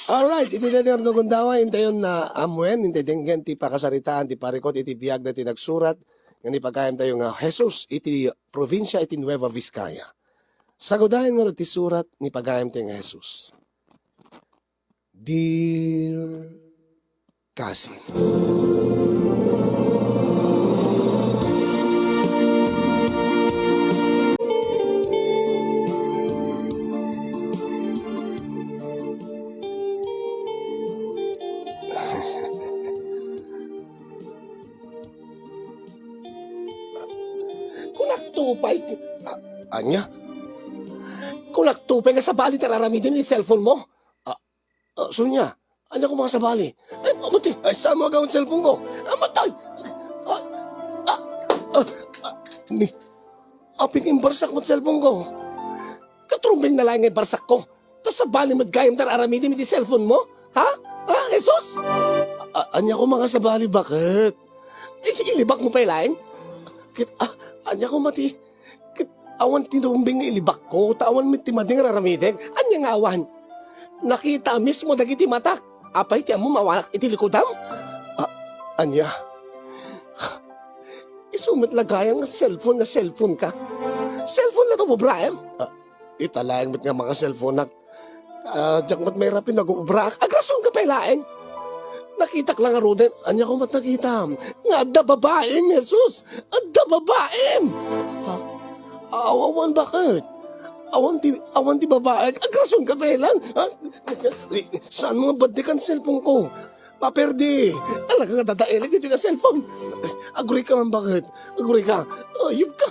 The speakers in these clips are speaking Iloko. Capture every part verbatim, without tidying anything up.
Alright, iti daytoy nga gundaway, intayon nga ammuen, intay denggen ti pakasaritaan ti parikut iti biag daytoy nagsurat nga ipagayamtayo nga Jesus iti probinsia iti Nueva Vizcaya. Sagudayen ngarud ti surat nga ipagayamtayo nga Jesus. Dear Kasin. Kunak to pay ti, a-, ania? Kunak to pay nga sabali ti ar-aramidem iti cellphone mo? A-, Ah, Sonia, ania koma nga sabali? Ay, amatay! Ay, saan mo agawan cellphone ko? Amatay! Ah, ah, ah, ah, ni, aping imbarsak mo cellphone ko. Katrumbeng na laeng nga imbarsak ko. Ta sabali met gayam ti ar-aramidem iti cellphone mo? Ha? Ha, Jesus? A-, ania koma nga sabali, baket? I-, ilibak mo pay laeng? Ket, ah, ania koma ti, ket awan ti rumbeng nga ilibakko, ta awan met ti madi nga ar-aramidek. Ania nga awan? Nakita mismo dagiti matak. Apay ti ammom awanak iti likudam? A-, ania? Isu met la gayam nga cellphone nga cellphone ka. Cellphone la ti ubraem? A, ita laeng met nga manga-cellphoneak. Ah, diak met mairapi nga agubraak. Agrason ka pay laeng. Nakitak la ngaruden. Ania koma ti nakitam? Nga adda babaim, Jesus! Adda babaim! Ha? Aw-, awan, baket? Awan ti, awan ti babaik. Agrason ka pay lang. Ha? Saan mo nga baddikan cellphone ko? Maperdi. Talaga nga dadaelek ditoy nga cellphone. Aguray ka man, baket? Aguray ka. Ayup ka.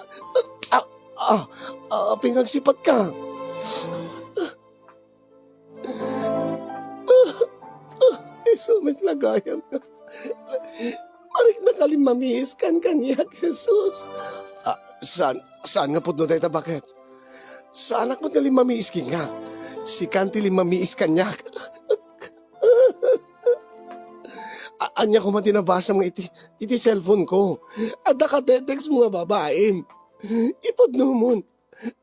Ah, ah, ah, aping agsipat ka. Isu met la gayam nga. Marikna ka limmamiis kan kaniak, Jesus. Ah, saan, saan nga pudno dayta, baket? Saanak met nga limmamiis kenka. Sikan ti limmamiis kaniak. A-, ania koma ti nabasam nga iti, iti cellphone ko? Adda ka-text mo nga babaim. Ipudnomon.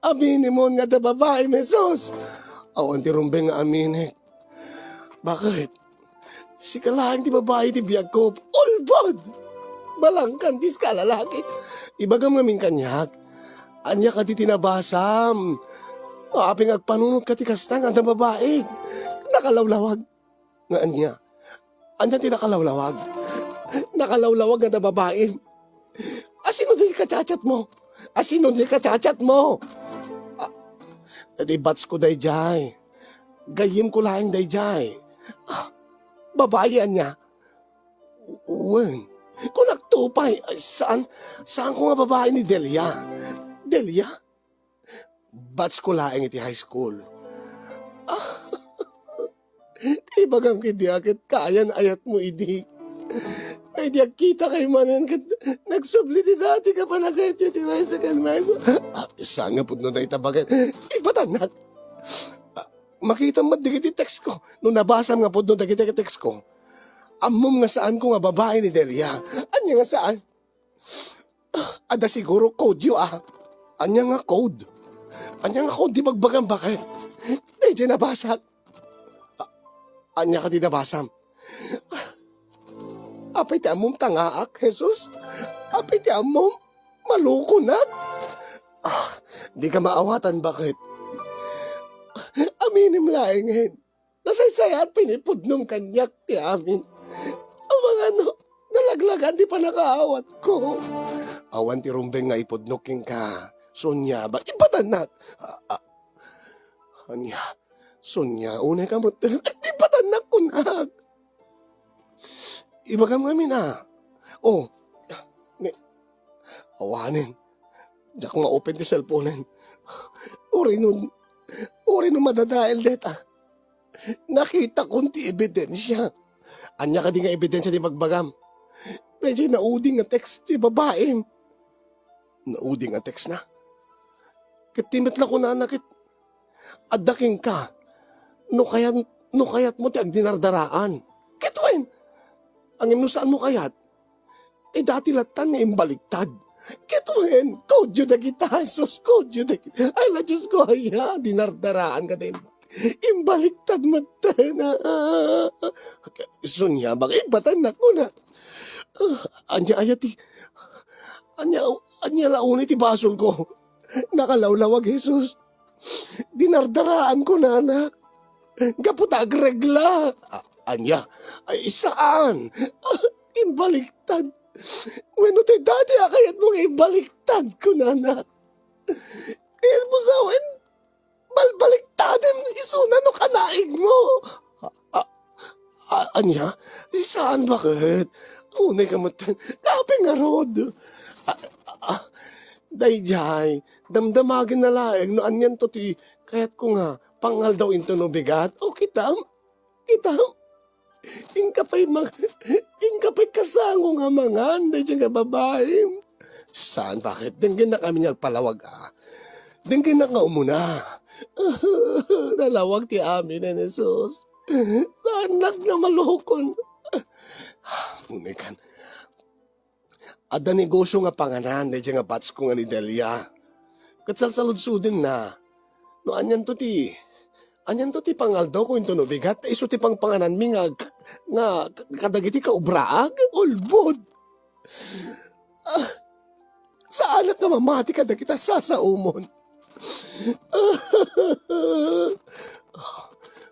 Aminimon nga adda babaim, Jesus! Awan ti rumbeng nga aminek. Baket? Sika laeng ti babai ti biagko. Ulbod! Balangkan ti iska a lalaki. Ibagam ngamin kaniak. Ania kadi ti nabasam? Aping agpanunot ka ti kasta nga adda babai. Nakalawlawag. Nga ania? Ania ti nakalawlawag? Nakalawlawag nga adda babaim. Asino di ka-chat-chat mo? Asino di ka-chat-chat mo? Ah, di batch ko daydiay. Gayyem ko laeng daydiay. Ah, babai ania? Wen. Kunak to pay. Ay, saan? Saan ko nga babai ni Delia? Delia? Batch ko laeng iti high school. Ah, ti ibagam ket diak ket kaayan-ayat mo idi. Ay, di agkita kay manen ket nagsubli ti dati ka panagayat ti maysa ken maysa. Ah, saan nga pudno dayta baket? Ipatannak. Ah, makitam met dagiti text ko. No nabasam nga pudno dagiti text ko, ammom nga saan ko nga babai ni Delia. Ania nga saan? Adda siguro code yo, ah. Ania nga code? Ania nga code ti bagbagam, baket? Daydiay nabasak. A-, ania kadi nabasam? Apay ti ammom tangaak, Jesus? Apay ti ammom malukonak? Ah, di ka maawatan, baket? Aminem laengen. Nasaysayat pay nga ipudnom kaniak ti amin. Amangan no, nalaglagan ti pannakaawatko. Awan ti rumbeng nga ipudnok kenka. Sonia, ba-, ipatannak. A-, a-, ania? Sonia, unay ka met. Ipatannak kunak. Ibagam ngamin, a. Oh, ni, awanen. Diak ma-open ti cellphonen. Uray no, uray no madadael deta. Nakitakon ti ebidensia. Ania kadi nga ebidensia ti bagbagam? Daydiay nauding nga text ti babaim. Nauding nga text na. Ket ti met la kunana ket, adda kenka, no kayat, no kayatmo ti agdinardaraan. Ket wen, ngem no saanmo kayat, eh, dati latta nga imbaliktad. Ket wen, kaudyo dagita, sus, kaudyo dagita. Ay, la, Diyos ko, aya, dinardaraan ka din. Imbaliktad metten. Isu ania, bakit? Ibatannak, kuna. Ah, ania aya ti, ania, ania la unay ti basolko? Nakalawlawag, Jesus. Dinardaraan ko, nana. Gapu ta agregla. A-, ania? Ay, saan. Ah, imbaliktad. Wenno ti dati a kayatmo nga imbaliktad, kunana. Kayatmo sawen, balbaliktaden isuna no kanaigmo. A-, a-, a-, ania? Saan, bakit? Unay ka met, kape ngarud. A-, a-, a-, daydiay, damdamagen na laeng no anianto ti kayatko nga pangaldaw intono bigat. O, kitam? Kitam? Inka pay mang-, inka pay kasango nga mangan daydiay nga babaim. Saan, bakit? Denggennak amin nga agpalawag, a. Denggennak nga umuna. Nalawag ti amin, Jesus. Saannak nga malukon. Unay kan. Adda negosio nga panganan daydiay nga batsko nga ni Delia. Ket salsaludsodenna no anianto ti, anianto ti pangaldawko intono bigat ta isu ti pangpangananmi nga, nga kadagiti kaubraak? Ulbod! Ah, saanak nga mamati kadagita sasaomon.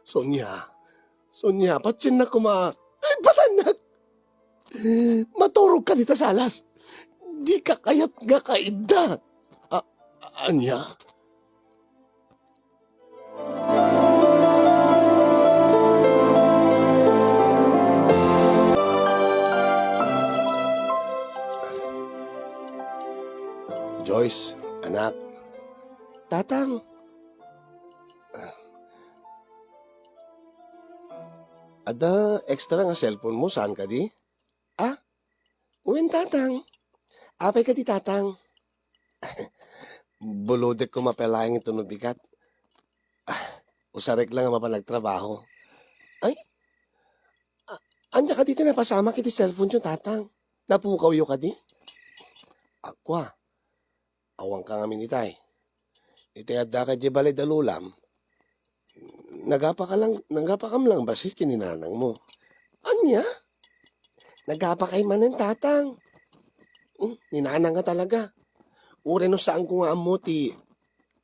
Sonia, Sonia, patiennak koma. Ay, batannak! Maturog ka dita salas. Dika kayat nga kaidda. A-, ania? Joyce, anak. Tatang. Adda extra nga cellphone mo, saan kadi? Ah? Wen, Tatang. Apay kadi, Tatang? Bulodek ko mapalaing ito no bigat. Ah, usarek lang nga mapan nagtrabaho. Ay? A-, ania kadi ti napasamak iti cellphone yo, Tatang? Napukawyo kadi? Akua. Awanka ngamin itay. Itay adda ka idiay balay da lolam, nagapaka lang, nagapakam lang bassit ken ni nanangmo. Ania? Nagapakay manen, Tatang. Hmm, ni nanang nga talaga. Uray no saanko nga ammo ti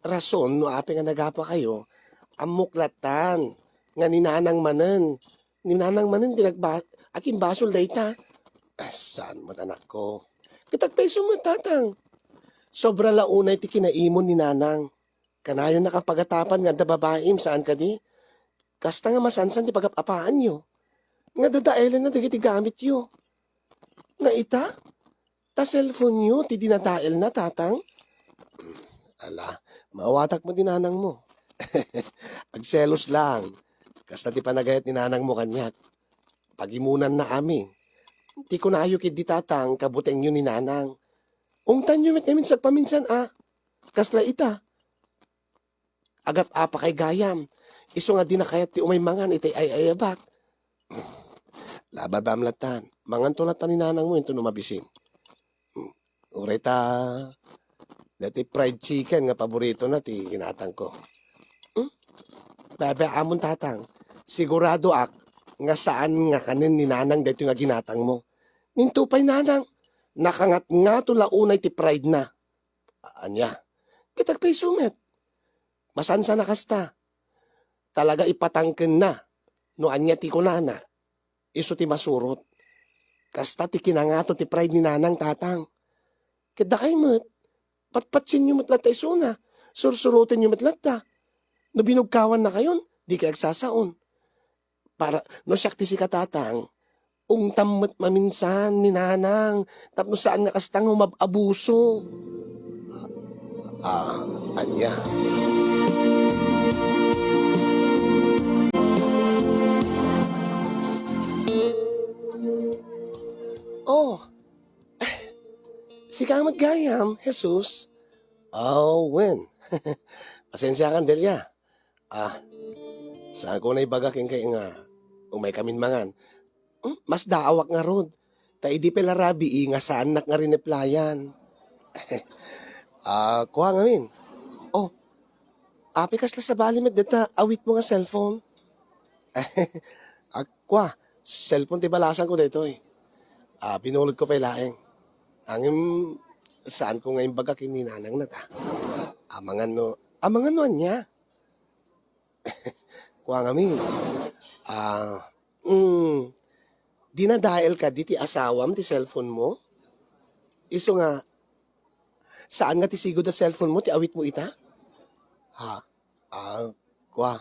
rason no apay nga nagapakayo, ammok lattan nga ni nanang manen. Ni nanang manen ti nagba-, agimbasol dayta. Ah, saan met, anakko? Ket agpayso met, Tatang. Sobra la unay ti kinaimon ni nanang. Kanayonnaka pagatapan nga adda babaim, saan kadi? Kasta nga masansan ti pagap-apaanyo. Nga dadaelenna dagiti gamityo. Nga ita? Ta cellphone-yo ti dinadaelna, Tatang? Ala, maawatak met ni nanangmo. Agselos lang. Kasta ti panagayat ni nanangmo kaniak. Pagimonanna amin. Ti kunayo ketdi, Tatang, kabutengyo ni nanang. Ungtanyo met ngamin sagpaminsan a. Kasla ita. Agap-apakay gayam, isu nga dina kayat ti umay mangan itay ay-ayabak. Lababam lattan, manganto lattan ni nanangmo intono mabisin. Hmm, uray ta, daytoy fried chicken nga paboritona ti ginatangko. Hmm? Bebe, amon, Tatang, siguradoak nga saan nga kanen ni nanang daytoy nga ginatangmo. Ninto pay nanang, nakangatngato la unay ti pride na. Ania? Ket agpayso met. Masansan a kasta. Talaga ipatangkenna no ania ti kunana. Isu ti masurot. Kasta ti kinangato ti pride ni nanang, Tatang. Ket dakay met, patpatsienyo met latta isuna. Sursurotenyo met latta. No binugkawannakayon, dikay agsasaon. Para, no siak ti sika, Tatang, ungtam met maminsan ni nanang tapno saan nga kasta nga umab-abuso. Ah, ania? Oh, sika met gayam, Jesus. Aw, wen. Pasensiakan, Delia. Ah, saanko nga ibaga kenka nga umaykamin mangan? Hmm, masdaawak ngarud. Ta idi pay la rabii nga saannak nga rineplayan. Ah, kua ngamin. Oh, Apay kasla sabali met deta awitmo nga cellphone? Ah, kua, cellphone ti balasanko daytoy. Ah, binulodko pay laeng. Ngem, saanko nga imbaga ken ni nanangna ta. Amangan no, amangan no ania? Kua ngamin. Ah, mm, dinadael kadi ti asawam ti cellphone mo? Isu nga, saan nga ti sigud a cellphone mo ti awitmo ita? Ha? Ah, kua.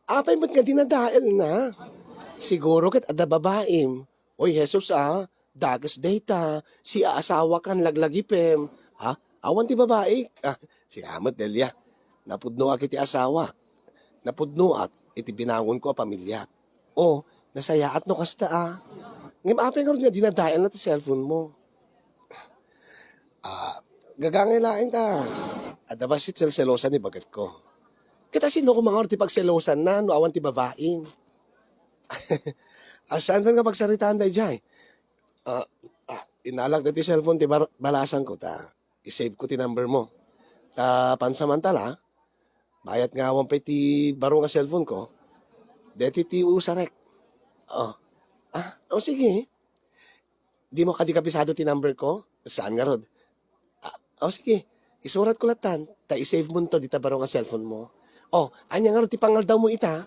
Apay met nga dinadaelna? Siguro ket adda babaim. Oy, Jesus, ah, dakes dayta, siaasawakan laglagipem. Ha? Awan ti babaik? Ah, sika met, Delia. Napudnoak iti asawak. Napudnoak iti binangonko a pamiliak. O, nasayaat no kasta, ah. Ngem apay ngarud nga dinadaelna ti cellphone mo? Ah, gagangay laeng ta. Adda bassit selselosan ni bagetko. Ket asino koma ngarud ti pagselosanna no awan ti babaim? Ah, saantan nga pagsaritaan daydiay? Ah, ah, inalak daytoy cellphone ti bar-, balasangko ta i-save ko ti number mo. Ta pansamantala, bayat nga awan pay ti baro nga cellphone ko, daytoy ti usarek. Oh. Ah, oh, sige. Dimo kadi kabisado ti number ko? Saan ngarud? Ah, oh, sige. Isuratko lattan, ta i-save monto dita baro nga cellphone mo. Oh, ania ngarud ti pangaldawmo ita?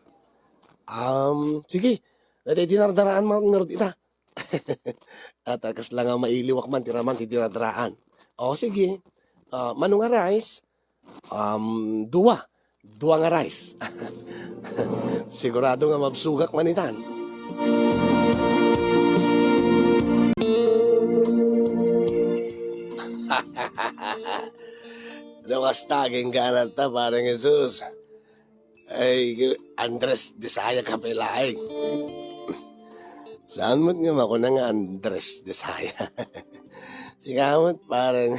Um, sige. Daytoy dinardaraan mo ngarud ita. At, ah, kasla nga mailiwak man ti raman ti diradraan. O, sige. Ah, mano nga rice? Um, dua. Dua nga rice. Sigurado nga mabsugak man itan. Lukas ta, gingganat ta, parang Jesus. Ay, Andres Desaya ka pay laeng. Saan met nga makuna nga Andres Desaya? Sika met, parang,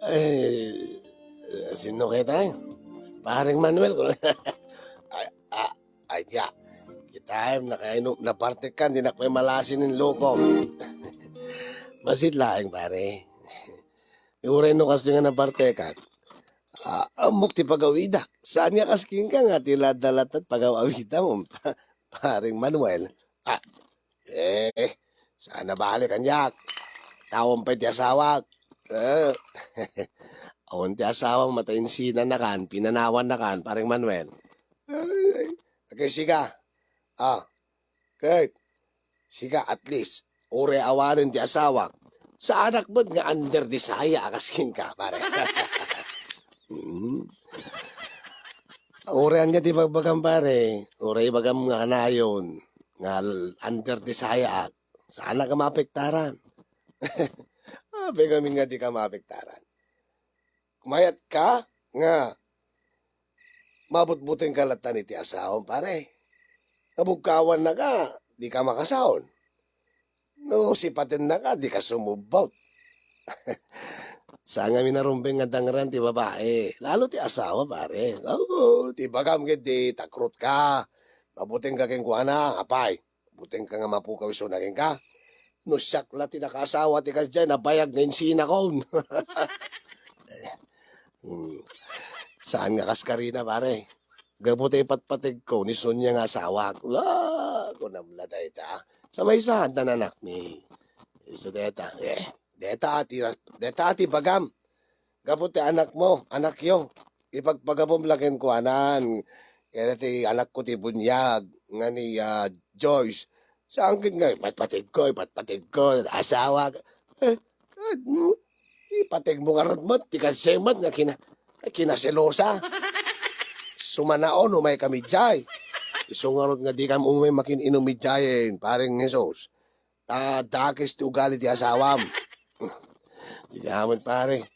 ay, sino kita? Parang Manuel, kuna. Ay, ah, ay, ya. Kita, nakaino, napartekan, di na pay malasin ng loko. Masit laeng, pare. Uray no kasi nga napartekan, ah, ammok ti pagawidak. Saan nga kas kenka nga ti ladda-laddat pagaw-awidam, pa-, pareng Manuel? Ah, eh, saan nabali kaniak? Tawen pay ti asawak. Eh, awan ti asawam, mata insinanakan, pinanawannakan, pareng Manuel. Ay, ay. Agkay sika. Ah, Ket, sika, at least, uray awanen ti asawak, saanak met nga under desaya a kas kenka, pare. Mm. Uray ania ti bagbagam, pare, uray ibagam nga kanayon nga l-, under desayaak, saanak nga maapektaran. Apay ngamin nga dika maapektaran? Mayat ka nga mabutbuteng ka latta iti asawam, pare. Nabugkawan na ka, di ka makasaon. No, sipaten na ka, di ka sumubbot. Saan ngamin a rumbeng nga dangran ti babae. Lalo ti asawa, pare. Oo, ti bagam ket di takrot ka. Mabuteng ka kenkuana, apay. Buteng ka nga mapukaw isuna kenka. No siak la ti nakaasawa ti kasdiay, nabayag nga insinakon. Hmm. Saan nga kas karina, pare? Gapu ta ipatpategko ni Sonia nga asawak. La, kunam la dayta. Sa maysa, adda nanakmi. Isu deta. Eh, deta ti, deta ti bagam. Gapu ti anakmo, anakyo, ipagpagapom la kenkuanan. Kaya ti anakko ti buniag, nga ni, ah, Joyce. Saan ket nga, ipatpategko, ipatpategko, asawa. Eh, ano? Ipategmo ngarud met, ti kasdiay met nga kina-, kinaselosa. Sumanaon, umay kami jay. Isu ngarud nga di kam umay makin-inum idiayen, pareng Jesus. Ta dakes ti ugali ti asawam. Sige met, pare.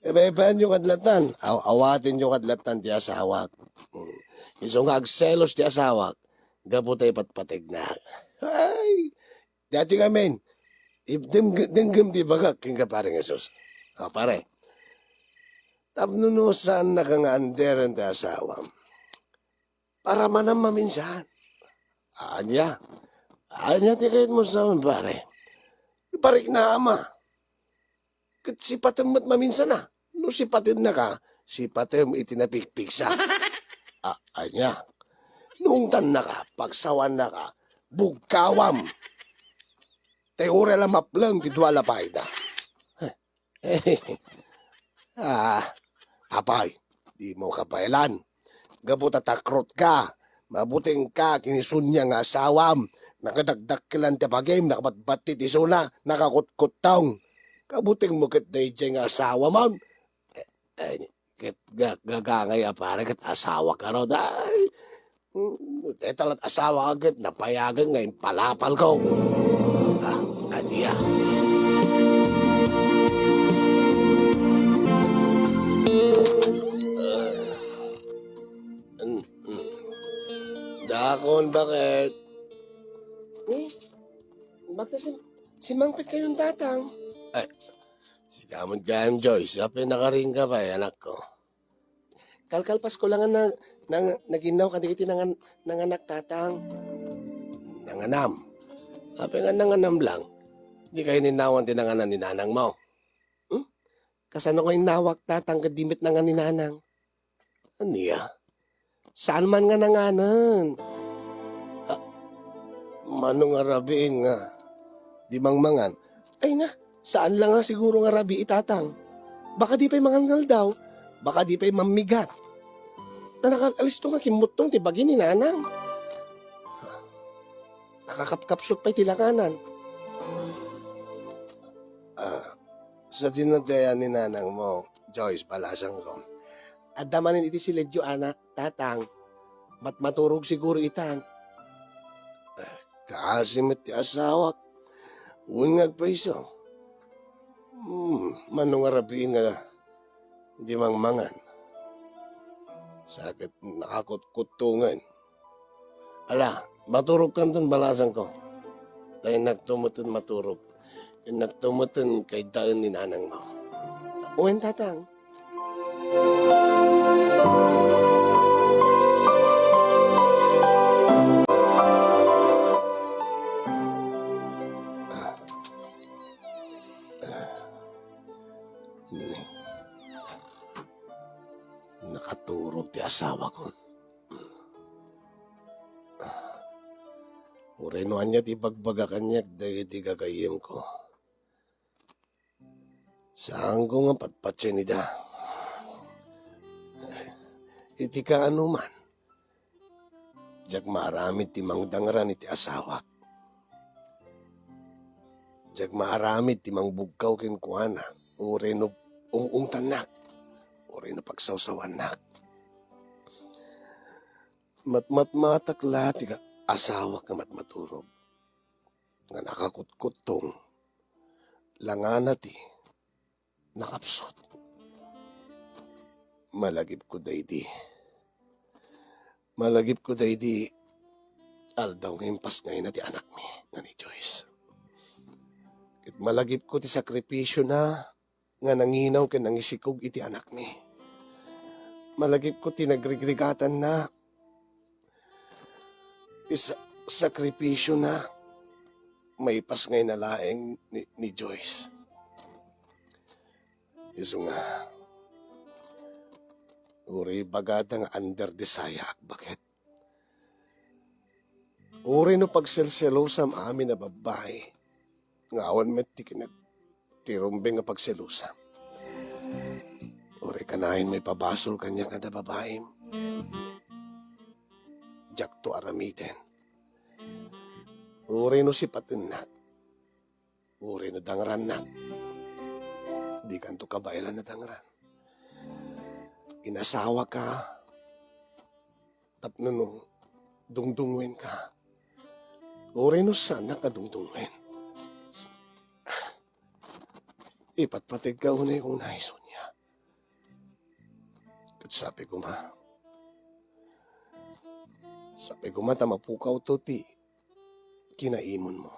Ibaybayanyo kad latan. Aw-, awatenyo kad latan ti asawak. Mm. Isu nga agselos ti asawak, gapu ta ipatpategnak. Ay, dati ngamin. Ip-, dem-, denggem ti bagak, kenka, pare Jesus. Ah, pare. Tapno no saan naka nga anderen ti asawam. Para manam maminsan. Ania? Ania ti kayatmo sa amin, pare? Pariknama. Ket sipatem met maminsana. No sipatennaka, sipatem iti napigpigsa. A-, ania? No ungtannaka, pagsawannaka, bugkawam. Tay uray la mapleng ti dua la payda. Ah, apay, dimo kabaelan. Gapu ta takrotka, mabutengka ken ni Sonia nga asawam. Nakadakdakkelan ti bagim, nakabatbatti ti isuna, nakakutkuttong. Kabutengmo ket daydiay nga asawam. Eh, eh, ket ga-, gagangay a pare ket asawak a rod. Ay, mm, dayta la't asawak ket napayagen nga impalapalko. Ah, ania? Mm, mm. Dakon, bakit? Eh, bakit sim-, simangpet kayon, Tatang? Ay, sika met gayam, Joyce. Apay nakaringka pay, anakko? Kalkalpasko la nga na-, nang-, naginnaw kadagiti nangan-, nanganak, Tatang. Nanganam? Apay nga nanganam lang? Di kayo ninnawan ti nanganan ni nanangmo? Hmm? Kasano nga innawak, Tatang, ket di met nangan ni nanang? Ania? Saan man nga nanganen? Ah, mano nga rabiin nga di mangmangan? Ay na, saan la nga siguro nga rabii, Tatang. Baka di pay mangalngaldaw, baka di pay mammigat. Ta nakakalisto nga kimmuttong ti bagi ni nanang. Nakakapkapsut pay ti langanan. Ah, sadino ti ayan ni nanangmo, Joyce, balasangko? Adda manen iti siledyo, anak, Tatang. Matmaturog siguro itan. Eh, kaasi met ti asawak. Wen nga agpayso. Hmm, mano nga rabiin nga di mangmangan? Sa ket nakakutkuttongen. Ala, maturogkanton, balasangko. Ta innakto meten maturog. Innakto meten kaiddaen ni nanangmo. Wen, Tatang. Nakaturog ti asawakon. Uray no ania ti ibagbaga kaniak dagiti gagayyemko. Saanko nga patpatien ida. Iti kaanoman, diak maaramid ti mangdangran iti asawak. Diak maaramid ti mangbugkaw kenkuana, uray no ung-ungtannak, uray no pagsawsawannak. Matmatmatak la ti ka-, asawak nga matmaturog, nga nakakutkuttong, langana ti nakapsut. Malagipko daydi. Malagipko daydi aldaw nga impasngayna ti anakmi nga ni Joyce. Ket malagipko ti sakripisiona nga nanginaw ken nangisikog iti anakmi. Malagipko ti nagrigrigatanna, ti sa-, sakripisiona maipasngayna laeng ni, ni Joyce. Isu nga, uray bagada nga under the saya, agbaket. Uray no pagselselosam amin a babbai, nga awan met ti kinag-, ti rumbeng nga pagselosam. Uray kanayon maipabasol kaniak nga da babaim. Diakto aramiden. Uray no sipatennak. Uray no dangrannak, dikanto kabaelan a dangran. Inasawaka tapno no dungdungngoenka. Uray no saannak a dungdungnguen. Ipatpategka unay kung naison niya. Ket sapay koma, sapay koma ta mapukawto ti kinaimonmo.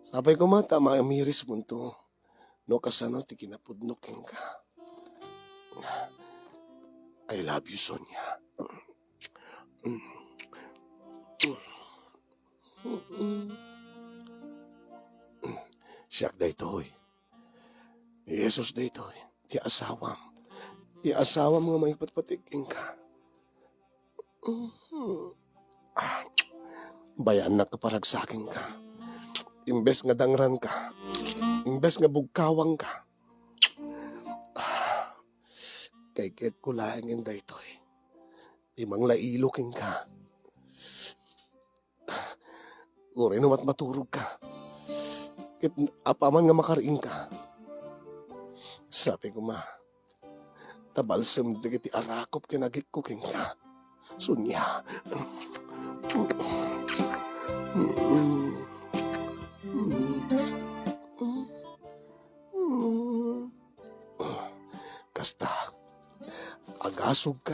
Sapay koma ta mamirismonto no kasano ti kinapudno kenka. I love you, Sonia. Siak daytoy. Ni Jesus daytoy. ti asawam. Ti asawam nga maipatpatig kenka. Mhm. Ah, bayaannak nga paragsakenka. Imbes nga dangranka, imbes nga bugkawangka, ah, kaiketko laengen daytoy. Ti manglailo kenka. Uray no matmaturogka, ket apaman nga makariingka, sabi koma, ta balsem dagiti arakop ken agikko kenka. Sonia. Kasta, agasogka.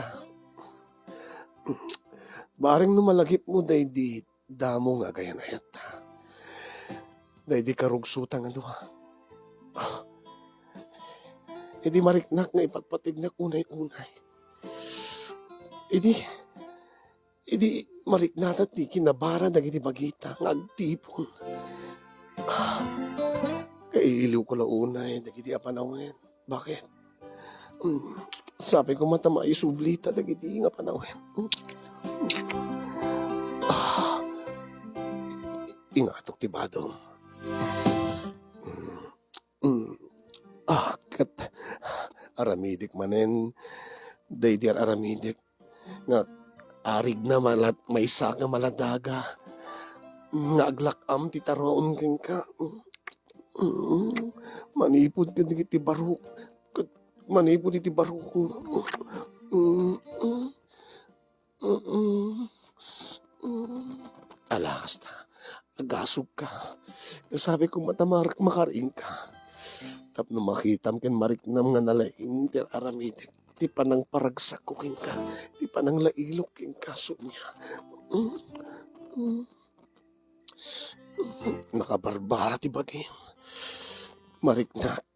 Bareng no malagipmo daydi damo nga agayanayatta. Daydi karugsotan nga dua. Idi mariknak nga ipatpategnak unay-unay. Idi, idi mariknata ti kinabara dagiti bagita nga agtipon. Ah, kailiwko la unay dagiti a panawen. Bakit? Mm, sabi ko, mata maisublita dagiti nga panawen. Mm. Ah, ingatok ti badom. Mm, mm. Ah, ket aramidek manen, daydi ar-aramidek nga arigna malat-, maysa nga maladaga, nga aglak-am ti taruon kenka. Mm, manipud kadagiti barok, ket manipud iti barok. Mm, mm, mm, mm. Ala, kasta, agasogka. Sabi ko, mata mar-, makariingka. Tapno makitam ken mariknam nga nalaing ti aramidek. Ti panangparagsakko kenka, ti pananglailok kenka, Sonia. Mm. Mm. Nakabarbara ti bagim. Mariknak.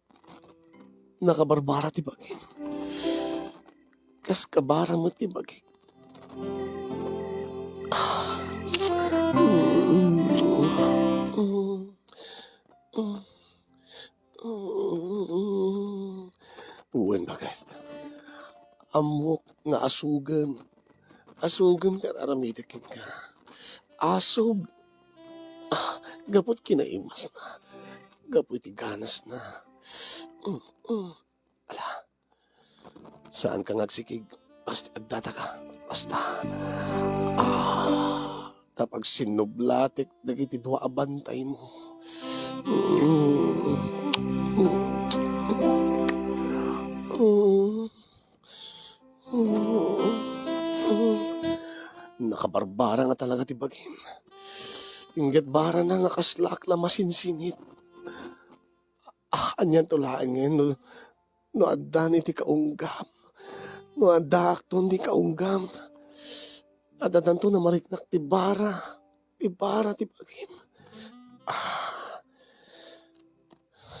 Nakabarbara ti bagim. Kas kabara met ti bagik. Ah. Mm. Mm. Mm. Wen, bakit? Ammok nga asugem. Asugem ti ar-aramidek kenka. Asug. Ah, gapu iti kinaimasna. Gapu iti ganasna. Mm, mm. Ala. Saanka nga agsikig. Basta agdataka. Basta. Ah, ta pagsinnublatek dagiti dua a bantaymo. Nakabarbara nga talaga ti bagim. Inggit barana nga kaslaak la masinsinit. Ah, anianto laengen no, no addan iti kaunggam? No addaakton ti kaunggam? Addanto nga mariknak ti bara, ti bara ti bagim. Ah,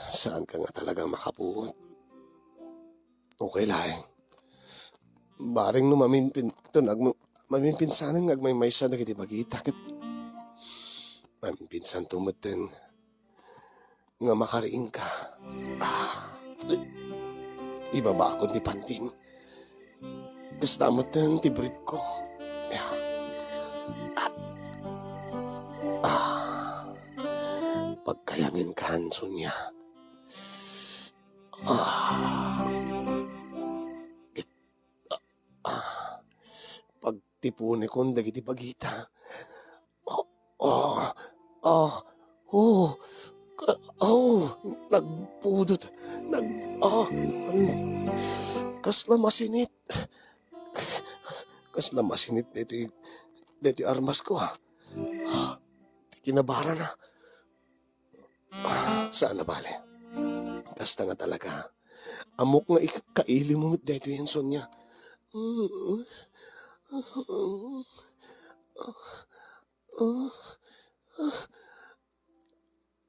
saanka nga talaga makapuot. Okay laeng. Bareng no maminpin-, ton agmo-, maminpinsanen nga agmaymaysa dagiti bagita ket maminpinsanto metten nga makariingka. Ah, ibabakod ni pantim. Kasta metten ti briefko. Ya. Ah. Ah. Pagkayangenkan, Sonia. Ah. Ket, ah, ah. Pagtipunikon dagiti bagita. Oh, oh, oh, oh, ka-, oh, nagpudot, nag-, oh, mm, kasla masinit, kasla masinit daytoy, daytoy armasko, ah. Ti kinabarana. Ah, saan a bale. Kasta nga talaga. Ammok nga ik-, kailimo met daytoy, Sonia. Mm.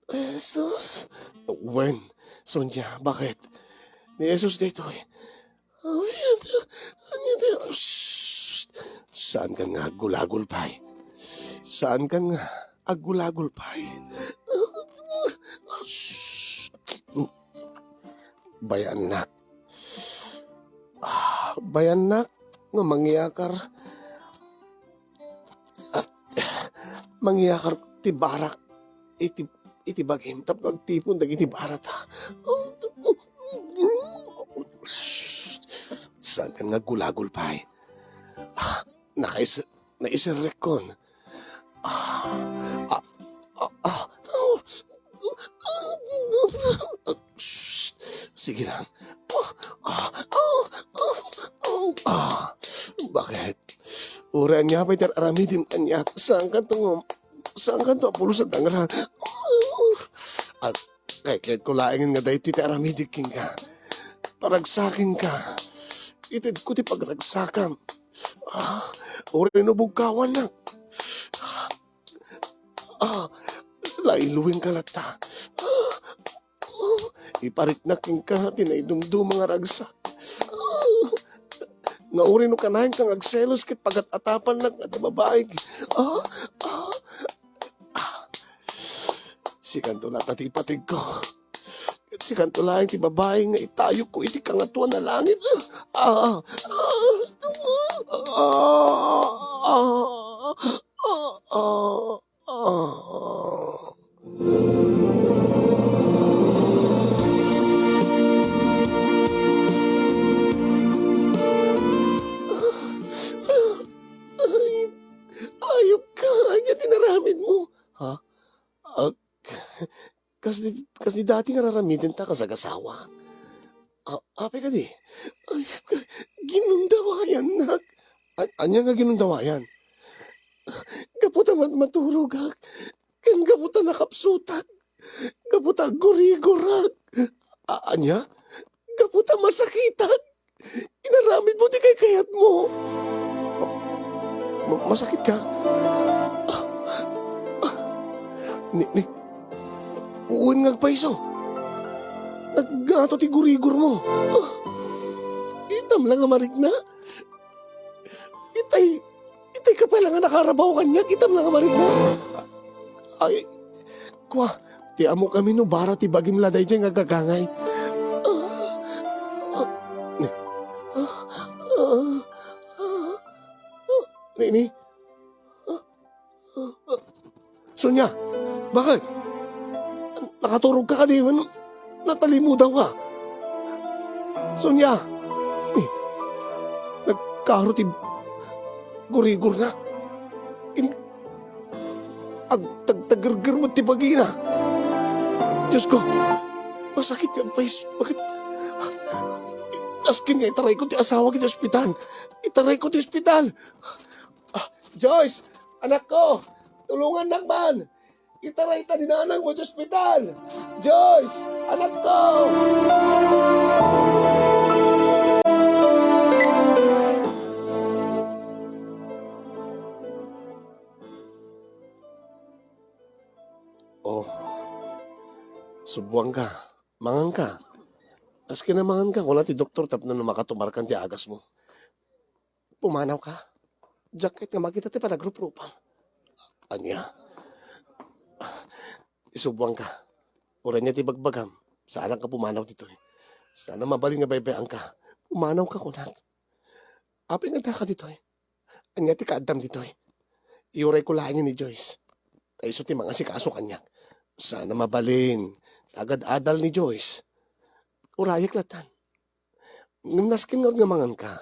Jesus? Wen, Sonia, bakit? Ni Jesus daytoy. Ay, ania, ania, ania. Shh! Saankan nga aggulagulpay. Saankan nga aggulagulpay. Shh! Bayaannak. Bayannak nga mangyakar, at mangyakar ti barak iti, iti bagim tapno agtipon dagiti barata. Saan kan nga gulagol pay? Ah, nakais-, naiserrekkon. Ah, ah, ah, ah. Shh, sige lang. Ah, ah, ah, ah, ah. Ah, bakit? Uray ania pay ti ar-aramidem kaniak. Saan kanto nga, saan kanto a pulos a dangra? At kayatko laengen nga daytoy ti aramidek kenka. Paragsakenka. Itedko ti pagragsakam. Ah, uray no bugkawannak. Ah, lailuenka latta. Ah, ipariknak kenka ti naidumduma nga ragsak. Ah, nga uray no kanaenka nga agselos ket pagat-atapannak nga adda babaik. Ah, ah, ah. Sikanto latta ti ipategko. Ket sikanto laeng ti babai nga itayokko iti kangatoan a langit. Ah, ah, ah, ah, ah, ah, ah, ah. Ay, ayop ka. Ania ti naramid mo? Ha? Ah, kas di, kas di dati nga raramidenta kas agasawa. Ah, apay kadi? Ay, ginundawayannak. A-, ania nga ginundawayan? Gapu ta mat-, maturogak. Ken gapu ta nakapsutak. Gapu ta aggurigurak. A-, ania? Gapu ta masakitak. Inaramid mo ti kaykayat mo. Ma-, ma-, masakit ka? Ni, ni, wen nga agpayso. Naggato ti gurigor mo. Itam lang nga marikna. Itay, itay ka pay la nga nakarabaw kaniak, itam lang nga marikna. Ay, kua, ti ammok amin no bara ti bagim la daytoy nga agagangay. Ah, ah, ni, ah, ah, ah, ah, ni, ni, ah, ah, ah. Sonia, bakit? Nakaturog ka kadi wenno natalimudaw ka? Sonia, eh, nagkaro ti gurigor na. In-, agtagtagerger met ti bagina. Diyos ko, masakit nga agpais-, bakit? Askin nga itarayko ti asawak iti ospital. Itarayko ti ospital. Ah, Joyce, anakko, tulongannak man. Itarayta ni nanangmo iti ospital. Joyce, anakko! Oh, subwangka. Manganka. Askin a manganka, kuna ti doktor tapno no makatumarkan ti agasmo. Pumanawka. Diak ket nga makita ti panagruprupam. Ania? Isubwangka. Uray ania ti bagbagam, saanak nga pumanaw ditoy. Saan a mabalin nga baybay-angka. Pumanawka, kunak. Apay nga addaka ditoy? Ania ti kaaddam ditoy? Iurayko laengen ni Joyce. Ta isu ti mangasikaso kaniak. Saan a mabalin. Agad-adal ni Joyce. Urayek lattan. Ngem nasken ngarud nga manganka.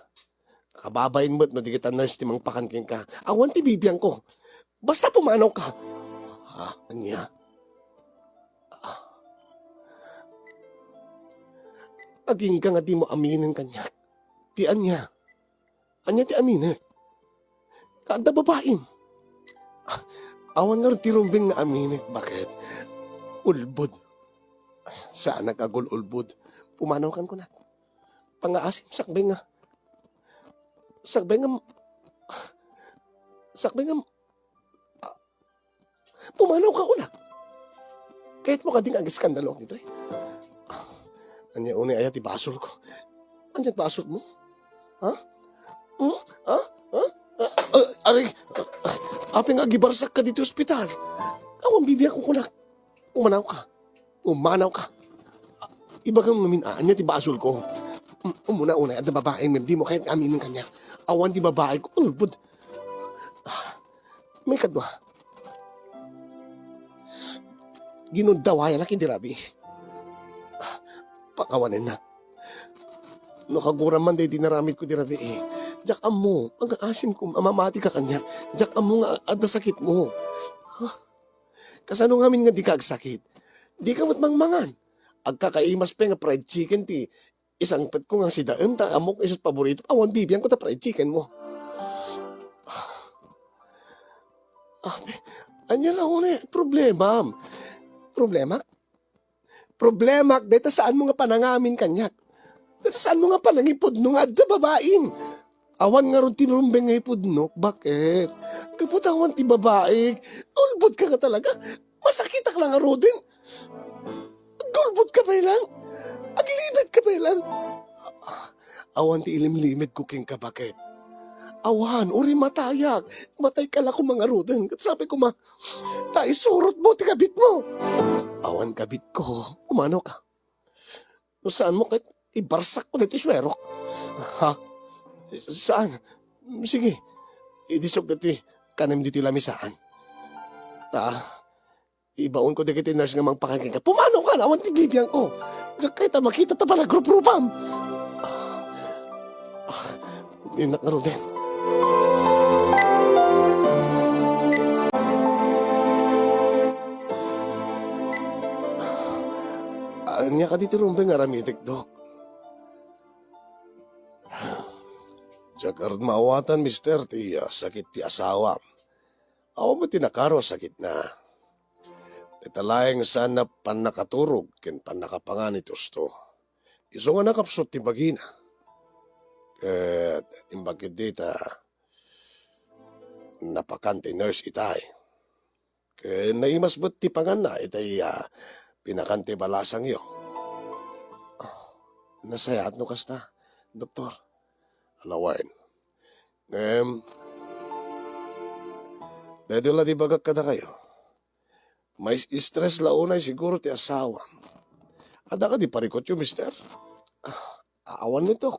Kababain met no dagita nurse ti mangpakan kenka. Awan ti bibiangko. Basta pumanawka. Ha? Ania? Ah. Agingga nga dimo aminen kaniak. Ti ania? Ania ti aminek? Adda babaim. Awan ngarud ti rumbeng nga aminek, baket? Ulbod. Saanak agul-ulbod. Pumanawkan kunak. Pangaasim, sakbay nga, sakbay nga, sakbay nga, ah, pumanawka kunak. Kayatmo kadi nga agiskandalo ditoy? Ania unay aya ti basolko? Ania ti basolmo? Ha? Hmm? Ha? Ha? Ah, ah, aray, ah, apay nga agibarsakka ditoy ospital? Awan bibiangko kunak. Pumanawka. Pumanawka. Ibagam ngamin, ah, ania ti basolko? Um, umuna unay, adda babaeng ngem dimo kayat nga aminen kaniak. Awan ti babaek, ulbod. Ah, maikadua. Ginuddawayan a ket idi rabii. Ah, pakawanennak. No kaguram man daydi naramidko idi rabii, diak ammo, agaasimko, mamatika kaniak. Diak ammo nga adda sakitmo. Ah, kasano ngamin nga dika agsakit? Dika met mangmangan. Agkakaimas pay nga fried chicken ti isangpetko nga sidaem ta ammok isu ti paborito. Awan bibiangko ta fried chicken mo. Ah, ania la unay problemam? Problemak? Problemak, dayta saanmo nga panangamin kaniak. Dayta saanmo nga panangipudno nga adda babaim. Awan ngarud ti rumbeng nga ipudnok, baket? Gapu ta awan ti babaik. Ulbod ka nga talaga. Masakitak lang ngaruden. Agulbod ka pay lang. Aglimit ka pay lang. Awan ti ilimlimit ko kenka, baket? Awan, uray matayak. Matay ka la koma ngaruden. Ket sabi ko ma, ta isurot mo ti kabit mo. Awan kabit ko. Umano ka? No saan mo ket ibarsak ko daytoy suerok. Ha? Saan? Sige. Idisok daytoy kanem ditoy lamisaan. Ta, ibaon ko dagiti nurse nga mangpakan kenka. Pumano ka? Awan ti bibiang ko. Diak kayat a makita ta panagruprupam. Ah, ah, Innak ngaruden. Ania kadi ti rumbeng nga aramidek, Dok? Diak ngarud maawatan, mister, ti, ah, sakit ti asawam. Awan met ti nakaro a sakitna. Dayta laeng saanna pannakaturog ken pannakapangan iti husto. Isu nga nakapsut ti bagina. Ket imbag ketdi ta napakan ti nurse itay. Ket naimas met ti panganna itay, ah, pinakan ti balasangyo. Ah, nasayaat no kasta, Doktor. Ala wen. Ngem, daytoy la ti ibagak kadakayo. Mais-stress la unay siguro ti asawam. Adda kadi parikutyo, mister? Ah, awan met, Dok.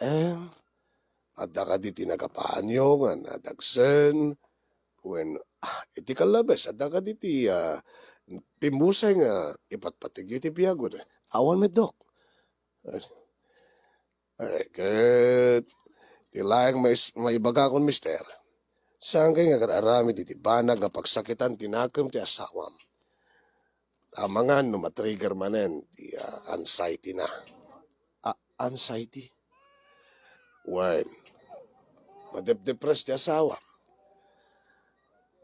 Em, adda kadi ti nagapaanyo nga nadagsen? Wen, ah, iti kallabes, adda kadi ti, ah, pimmusay nga ipatpategyo iti biag? Wen, awan met, Dok. Ay, ket ti laeng mais-, maibagakon, mister, saankay nga agar-aramid iti banag a pagsakitan ti nakem ti asawam. Amangan no matrigger manen ti, ah, anxiety na. Ah, anxiety? Wen, madepdepress ti asawam.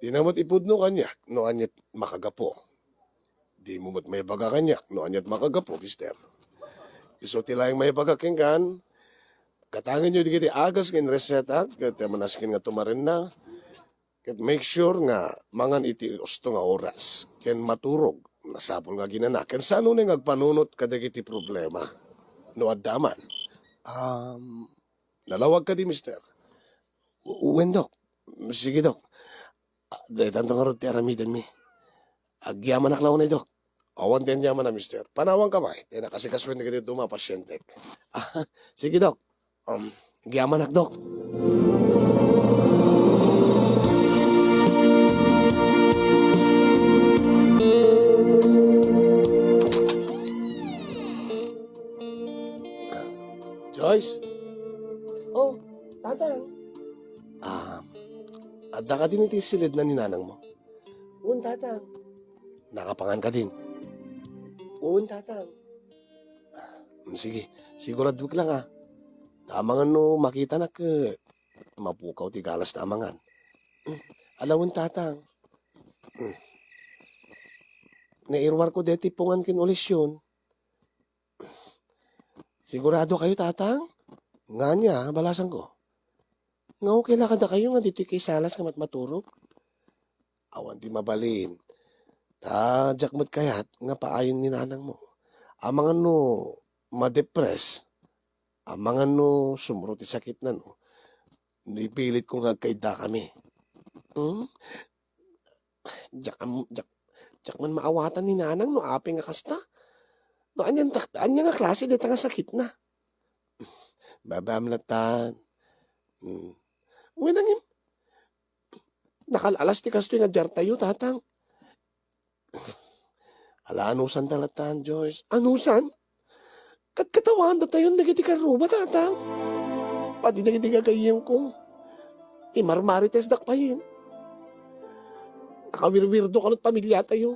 Dina met ipudno kaniak no aniat makagapu. Dimo met maibaga kaniak no aniat makagapu, mister. Isu ti laeng maibaga kenkan, gatangenyo dagiti agas nga inresetak ket manasken nga tumarenna. Ket make sure nga mangan iti husto nga oras ken maturog. Masapul nga aginana. Ken saan unay nga agpanunot kadagiti problema no adda man. Um, nalawag kadi, mister? W-, wen, Dok. Sige, Dok. Ah, daytanto ngarud ti aramidenmi. Agyamanak la unay, Dok. Awan ti anyamana, mister. Panawanka pay, ta innak asikasuen dagiti duma a pasientek. Ah, sige, Dok. Um, agyamanak, Dok. Joyce? Oh, Tatang. Ah, adda kadi iti silidna ni nanangmo? Wen, Tatang. Nakapangan kadin? Wen, Tatang. Mm, sige, siguraduek lang, ah. Ta amangan no makitanak, eh, mapukaw ti galas ta amangan. Mm, ala wen, Tatang. Mm. Nairuarko deti pungan ken ulision. Sigurado kayo, Tatang? Ngania, balasangko. Nga okay la kadakayo nga ditoy kay salas nga matmaturog? Awan ti mabalin. Ta diak met kayat nga paayen ni nanangmo. Amangan no madepress, amangan no sumro ti sakitna, no, no ipilitko nga agkaiddakami. Hmm? Diak am-, diak, diak man maawatan ni nanang no apay nga kasta. No, anian tak-, ania nga klase dayta nga sakitna? Babaam latta. Hmm. Wen, ngem, nakal-alas ti kastoy nga diartayo, Tatang. Ala, anusanta latta, Joyce. Anusan? Katkatawaan datayon dagiti karruba, Tatang. Pati dagiti gagayyemko. Imarmaritesdak payen. Nakawirwirdo kano ti pamiliatayo.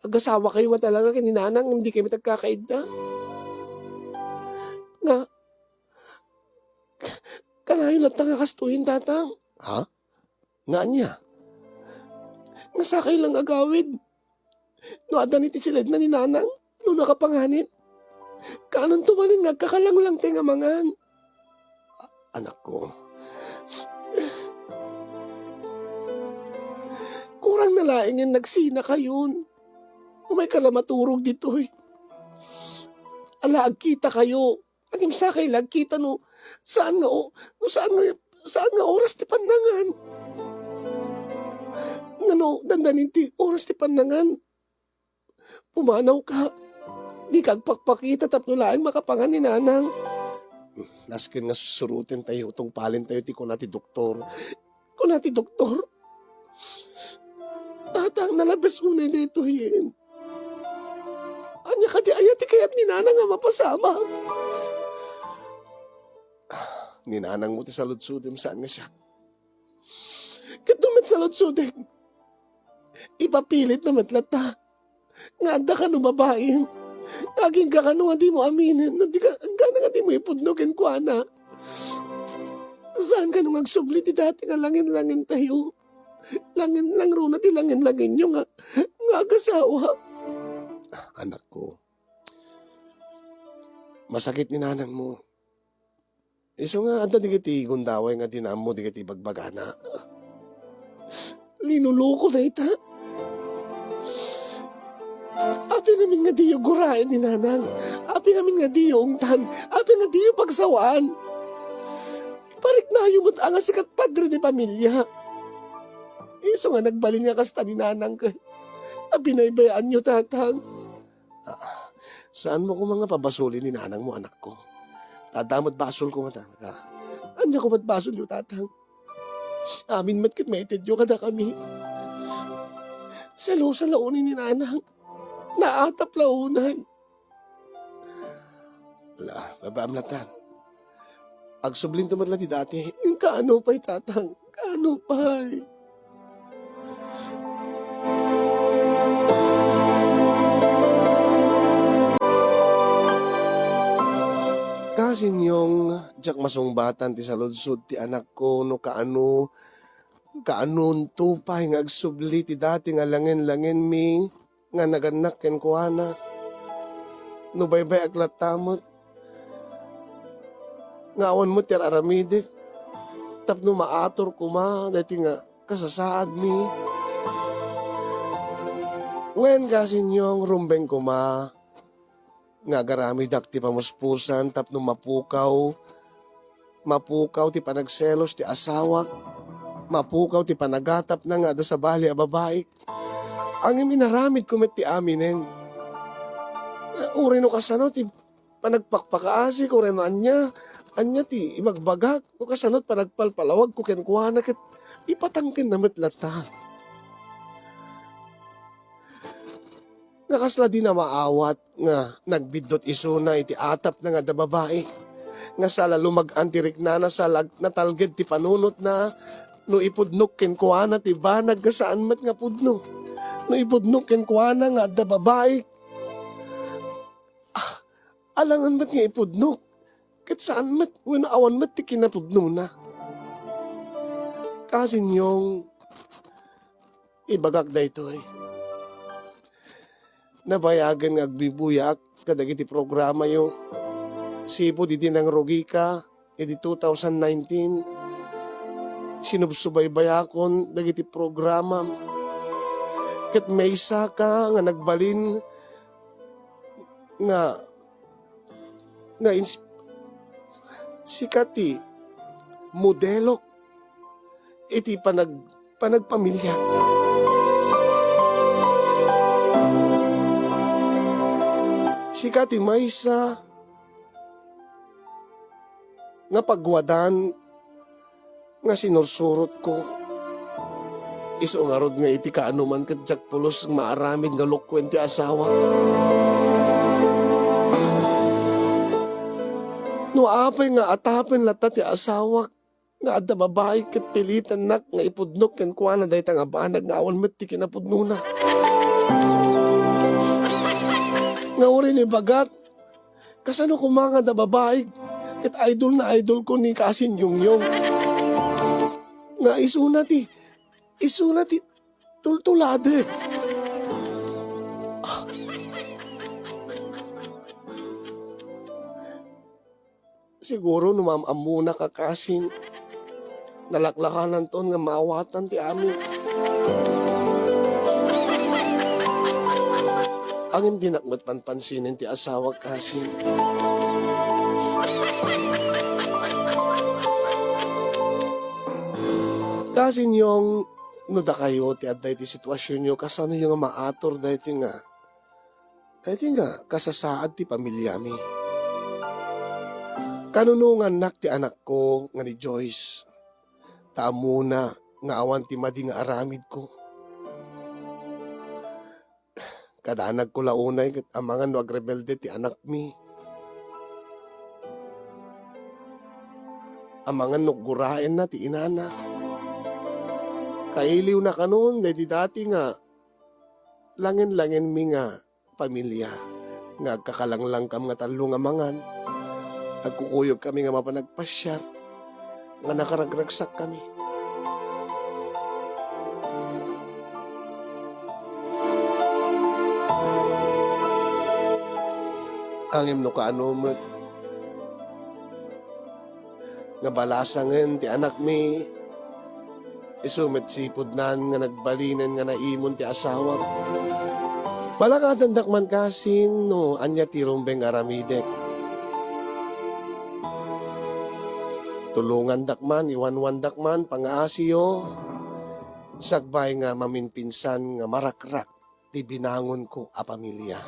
Agasawakayo nga talaga ken ni Nanang, ngem dikay met agkakaidda. Nga, kanayon latta nga kastoyen, Tatang. Ha? Nga ania? Nga sakay lang agawid. No adda ni ti siledna ni Nanang, no nakapanganit. Kaanonto manen nga agkakalanglang ti nga mangan. A-, anakko. Kurang na laengen nagsinakayon. Umayka la maturog ditoy. Ala, agkitakayo. Ngem sakay la agkita no saan nga o-, no saan nga, saan nga oras ti pannangan. Ngano, dandanin ti oras ti pannangan? Pumanawka. Dika agpakpakita tapno laeng makapangan ni Nanang. Nasken nga surotentayo, tungpalentayo ti kuna ti doktor. Kuna ti doktor, "Tatang, nalabes unay daytoyen. Ania kadi aya ti kayat ni Nanang nga mapasamak?" "Ni Nanangmo ti saludsodem, saan nga siak. Ket no met saludsodek, ipapilitna met latta nga adda kano babaim. Agingga kano nga dimo aminen, no di ka, inggana nga dimo ipudno kenkuana. Saan kano nga agsubli ti dati nga langin-langin tayo. Langin-langruna ti langin-langinyo nga, nga agasawa." "Anakko, masakit ni Nanangmo. Isu nga adda dagiti gundaway nga di na ammo dagiti ibagbagana. Linuloko dayta. Apay ngamin nga diyo guraen ni Nanang? Apay ngamin nga diyo ungtan? Apay nga diyo pagsawaan? Ipariknayo met a nga sika ti padre di pamilia. Isu nga nagbalin nga kasta ni Nanang ket a binaybayaanyo, Tatang." "Ah, saanmo koma nga pabasoli ni Nanangmo, anakko. Adda met basolko ngata, ka. Ania koma ti basolyo, Tatang? Amin met ket maitedyo kadakami. Selosa la unay ni Nanang. Naatap la unay." "Ala, babaam latta. Agsublinto met la ti dati. Kaano pay, Tatang? Kaano pay?" Kasinyong, diak masungbatan ti saludsod ti anakko no kaano, kaanonto pay nga agsubli ti dati nga langen-langenmi nga nagannak kenkuana. No baybay-ak latta met nga awan met ti ar-aramidek tapno maator koma daytoy nga kasasaadmi. Wen, kasinyong, rumbeng koma nga agaramidak ti pamuspusan tapno mapukaw, mapukaw ti panagselos ti asawak, mapukaw ti panagatapna nga adda sabali a babaik. Ngem inaramidko met ti aminen. Uray no kasano ti panagpakpakaasik, uray no ania, ania ti ibagbagak, no kasano ti panagpalpalawagko kenkuana ket ipatangkenna met latta. Nga kasla dina maawat nga nagbiddut isuna iti atapna nga adda babai nga sala lumag-an ti riknana, sala natalged ti panunotna, no ipudnok kenkuana ti banag nga saan met nga pudno. No ipudnok kenkuana nga adda babai, ah, alangan met nga ipudnok, ket saan met wenno awan met ti kinapudnona. Kasinyong, ibagak daytoy. Nabayagen nga agbibuyaak kadagiti programayo. Sipud idi nangrugika idi two thousand nineteen, sinubsubaybayakon dagiti programam. Ket maysaka nga nagbalin nga, nga ins-, sika ti modelo iti panag-, panagpamilya. Sika ti maysa nga pagwadan nga sinursurotko. Isu ngarud nga iti kaanoman ket diak pulos maaramid nga lukuen ti asawa. No apay nga atapen latta ti asawak nga adda babai ket pilitannak nga ipudnok kenkuana dayta nga banag nga awan met ti kinapudnona. Nga uray no ibagak, kasano koma nga adda babai ket idol na idol ko ni Kasin Yongyong. Nga isuna ti, isuna ti tultuladek. Siguro no maam-ammona ka, Kasin, nalaklakananton nga maawatan ti amin. Ngem dinak met panpansinen ti asawa, Kasin. Kasin Yong, no dakayo ti adda iti situasionyo, kasanoyo nga maatur daytoy nga Daytoy nga kasasaad ti pamiliami. Kanunongannak ti anakko nga ni Joyce, ta ammona nga awan ti madi nga aramidko. Kadanagko la unay ket amangan no agrebelde ti anakmi. Amangan no guraenna ti inana. Kailiwna kanon daydi dati nga langen-langenmi nga pamilia nga agkakalanglankam nga tallo nga mangan. Agkukuyogkami nga mapan agpasiar nga nakaragragsakkami. Ngem no kaano met nga balasangen ti anakmi, isu met sipudnan nga nagbalinen nga naimon ti asawak. Balakadandak man kasin no ania ti rumbeng aramidek. Tulongandak man, iwanwandak man, pangaasiyo, sakbay nga maminpinsan nga marakrak ti binangonko a pamilia.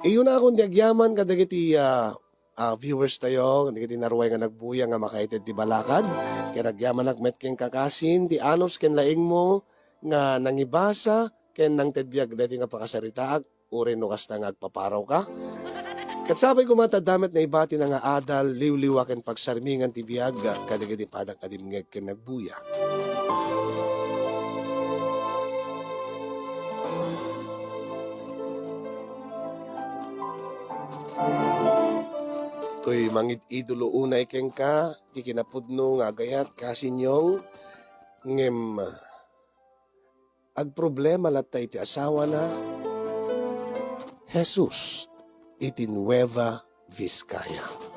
Iyunakon ti agyaman kadagiti, ah, ah, viewers tayo, kadagiti naruay nga nagbuya nga makaited ti balakad. Ket agyamanak met ken kakasin, ti anus ken laingmo nga nangibasa ken nangted biag daytoy nga pakasaritaak. Uray no kasta nga agpaparawka. Ket sapay koma ta adda met naibati nga adal, liwliwa ken pagsarmingan ti biag kadagiti padak nga dimngeg ken nagbuya. Toy mangid-idolo unay kenka ti kinapudno nga agayat, Kasin Yong, ngem agproblema latta iti asawana, Jesus, iti Nueva Vizcaya.